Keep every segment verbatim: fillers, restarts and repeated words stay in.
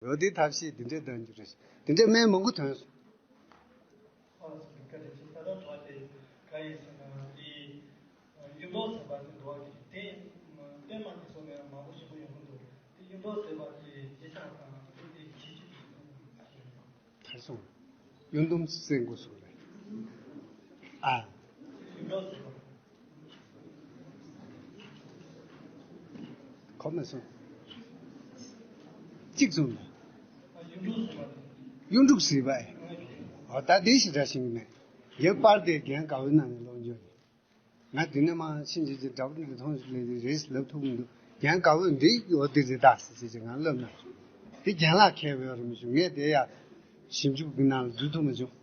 འོ་དེ་ཐབས་ཤེས་དེ་འདྲས་གཏང་རྒྱུ་རེད། དེ་འདྲས་སྨན་མང་པོ་ཐོན་སོང་། ཨོ་སོ་རེད། བཀའ་དྲིན་ཆེ། ད་ལྟ་དྲི་བ་དེ་ག་ཡིན་ཟེར་ན་དེ་གཡུ་མདོག་ཟེར་བ་དེ་འདུག་གི་དེ་པད་མ་དེ་ཚོ་ནས་མང་པོ་ཞིག་པོ་ཡོང་གི་འདུག་དེ་གཡུ་མདོག་ཟེར་བ་དེ་རྗེས་ཆགས་དང་དེ་དེ་ཁྱད་ཆོས་དེ་ག་རེ་རེད། གར་སོང་། གཡུ་འབྲུག་སེང་གོ་སོང་རེད། ཨ། གོ་མ་སོང་། གཅིག་བཙུམ་ལ། གཡུ་འབྲུག་ཟེར་བ་ཨེ། འོ་ད་དེ་ཞིག་འདྲ་ཤེས་ཀྱི་མེད། ངའི་པར་དེ་རྒན་དགའ་བོའི་ནང་ནས་ལོག་འབྱོར་རེད། ང་དེ་ནས་མ་ཕྱིན་ཅི་ཅི་འདྲ་པོ་ནས་མཐོང་ཞིག་ལས་རེས་ལབ་ཐུབ་མི་འདུག་རྒན་དགའ་བོས་འདི་ཡོད་འདི་རེད་ད་ཟེར་ཅི་ཅི་ང་ལབ་ན། དེ་རྒན་ལགས་མཁས་པའི་རུ་མི་བྱུང་། ངས་དེ་ཡ་ཞིབ་འཇུག་གི་ནང་ལ་འཛུལ་ཐུབ་མ་བྱུང་།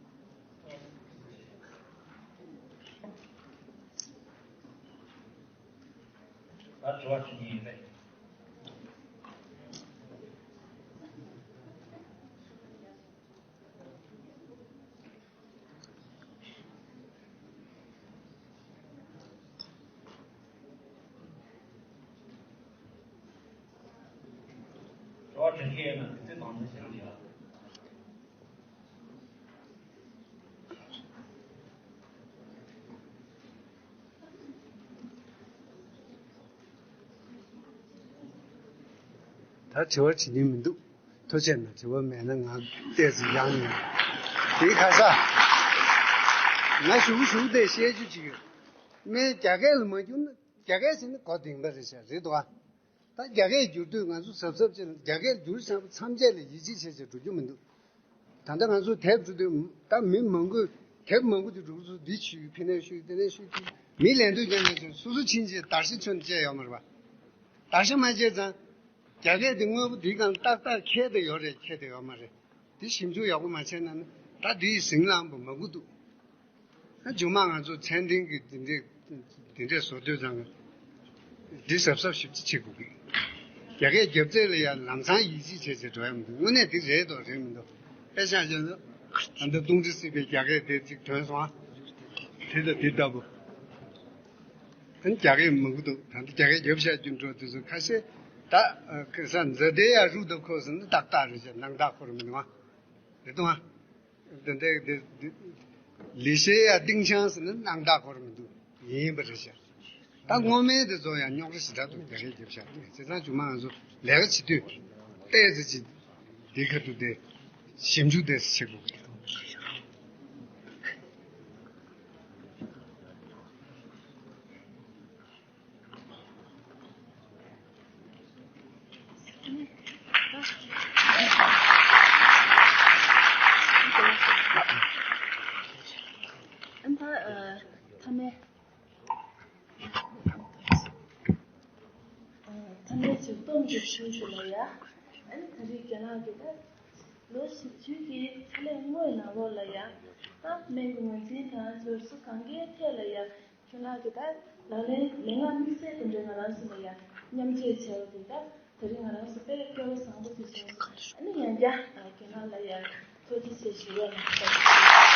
ད་དྲི་བ་དྲི་ཉན་ཡིན་པས། དྲི་བ་དྲི་མཁན་ཡོད་ན་དུས་ཚོད་དང་ལེན་བྱེད་རོགས་གནང་། ད་དྲི་བ་དྲི་མཁན་མི་འདུག་ཐུགས་རྗེ་ཆེ་ན་དྲི་བ་མེད་ན་ང་ཏོག་ཙམ་ཡང་ཉན། དེའི་ཁ་ས། ང་ཞུ་ཞུ་དེ་བཤད་རྒྱུ་ཅིག་ཡོད། སྨན་རྒྱ་སྐད་ལ་མ་བསྒྱུར་ན་རྒྱ་སྐད་ཟེར་ན་གོ་ལྡེང་པ་རེད་ཤག་རེད་འདུག་ཨ། ད་རྒྱ་སྐད་བསྒྱུར་དུས་ང་ཚོ་གཟབ་གཟབ་བྱས་ན་རྒྱ་སྐད་བསྒྱུར་བྱས་པ་ཐམས་ཅད་ལ་ཡིད་ཆེས་བྱས་བྱས་འགྲོ་རྒྱུ་མི་འདུག་ད་ལྟ་ང་ཚོ་དེབ་འབྲི་དུས་ད་མི་མང་པོས་དེབ་མང་པོ་དེ་འབྲི་ཚུལ་འདི་ཞུས་ཕི་ནས་ཞུས་དེ་ནས་ཞུས་ཀྱིས་མི་ལེན་དུས་ཀྱང་ང་ཚོས་སོ་སོ་ཕྱིན་ཆད་དར་ཤ་ཚོན་བཅད་ཡོད་མ་རེད་པ། དར་ཤ་མ་བཅད་ཙང་རྒྱ་སྐད་དེ་དངོས་པོ་འདིའི་སྒང་ཏག་ཏག་འཁེལ་བསྡད་ཡོད་རེད་འཁེལ་བསྡད་ཡོད་མ་རེད། དེ་ཞིབ་འཇུག་ཡག་པོ་མ་བྱས་ན་ནི་ད་འདི་ཡི་ཟིང་ལངས་པ་མང་པོ་འདུག་ཨ་རྒྱུ་མ་ང་ཚོ་མཚན་ལྡན་གྱི་འདི་འདྲས་འདི་འདྲས་བཟོ་དུས་ཙང་འདི་གཟབ་གཟབ་ཞིབ་ཅིག་བྱེད་དགོས་ཀྱི། རྒྱ་སྐད་རྒྱབ་རྩེ་ལ་ཡང་ལམ་སང་ཡིད་ཆེས་བྱས་བྱས་འགྲོ་ཡ་མི་འདུག་དངོས་གནས་འདི་རེད་དོ་རེད་མི་འདུག་དཔེ་ཆ་བཞག་ན་ད་ལྟ་ཏུང་ཀྲི་སི་པའི་རྒྱ་སྐད་དེ་ཅིག་ཐོན་སོང་ཨ། དེ་དང་དེ་ལྟ་བུ། ཨ་ནི་རྒྱ་སྐད་མང་པོ་འདུག་ད་ལྟ་རྒྱ་སྐད་རྒྱབ་བཞག་རྒྱུ་འགྲོ་དུས་ཚོད་ཁ་ཤས་ད་ཁ་ས་མཛའ་དེ་ཡ་རུ་དང་ཁོ་ཟེར་ན་ཏག་ཏག་རེད་ཤག་སྣང་དག་ཁོ་ར་མི་འདུག་ཨ། རེད་དོ་ཨ། འདི་འདྲའི་འདི་འདི་ལི་ཤེ་ཡ་ཏིང་ཆང་ཟེར་ན་སྣང་དག་ཁོ་ར་མི་འདུག་ཡིན་པ་རེད་ཤག་ད་སྔོན་མའི་འདི་ཚོ་ཡང་རྙོག་དྲ་ཞེ་དྲག་འདུག་རྒྱ་སྐད་རྒྱབ་བཞག་དེ་བྱས་ཙང་རྒྱུ་མ་ང་ཚོ་ལས་ཀ་བྱེད་དུས་ཏོག་ཙམ་ཅིག་འདི་ཁ་ཐུག་དེ་ཞིབ་འཇུག་དེ་བྱེད་དགོས་ཀྱི་འདུག་ཨ་མཐའ་མའི། མཐའ་མའི་ཚིག་སྟོང་གི་ཞུ་ཞུ་ལ་ཡ། ཨ་ནི་ད་རེས་རྒན་ལགས་ཀྱིས་ད་ལོ་བཞི་བཅུ་གི་ཕྱག་ལས་དངོས་ནང་ལོགས་ལ་ཡ། ད་སྨན་གྱི་ངོས་འཛིན་དང་སྦྱོར་སོ་གང་གའི་ཐད་ལ་ཡ། ཁྱོད་རང་གིས་ད་ལག་ལེན་ལས་སྔགས་དམིགས་བསལ་དེ་འདྲའི་ང་རང་ཚོ་ལ་ཡ་མཉམ་སྤྱོད་བྱས་པ་དེ་ད་ད་རིང་ང་རང་ཚོ་དཔེ་སྐལ་བ་བཟང་པོ་ཅིག་བྱུང་སོང་། ཨ་ནི་ཡང་བསྐྱར་རྒན་ལགས་ལ་ཡ་ཐུགས་རྗེ་ཆེ་ཞུ་བ་ཡིན།